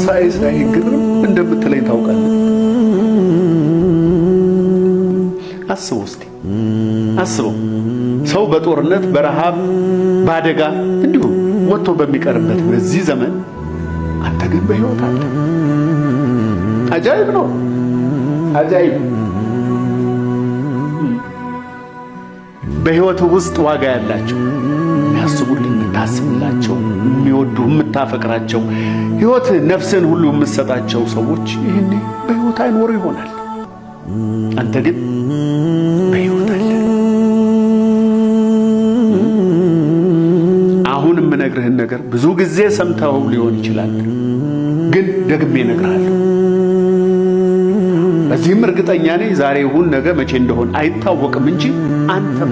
ሳይ ሳይ ግርም እንደምትለኝ ታውቃለህ። አስበው እስቲ አስበው፣ ሰው በጦርነት፣ በረሃብ፣ በአደጋ እንዲሁም ወጥቶ በሚቀርበት በዚህ ዘመን አንተ ግን በሕይወት አለ። አጃይብ ነው፣ አጃይብ። በሕይወት ውስጥ ዋጋ ያላቸው፣ የሚያስቡልህ፣ የምታስብላቸው፣ የሚወዱ፣ የምታፈቅራቸው፣ ሕይወት ነፍስን ሁሉ የምትሰጣቸው ሰዎች ይህኔ በሕይወት አይኖሩ ይሆናል። አንተ ግን በሕይወት አለ። አሁን የምነግርህን ነገር ብዙ ጊዜ ሰምተው ሊሆን ይችላል፣ ግን ደግሜ እነግርሃለሁ። በዚህም እርግጠኛ ነኝ፣ ዛሬ ይሁን ነገ መቼ እንደሆን አይታወቅም እንጂ አንተም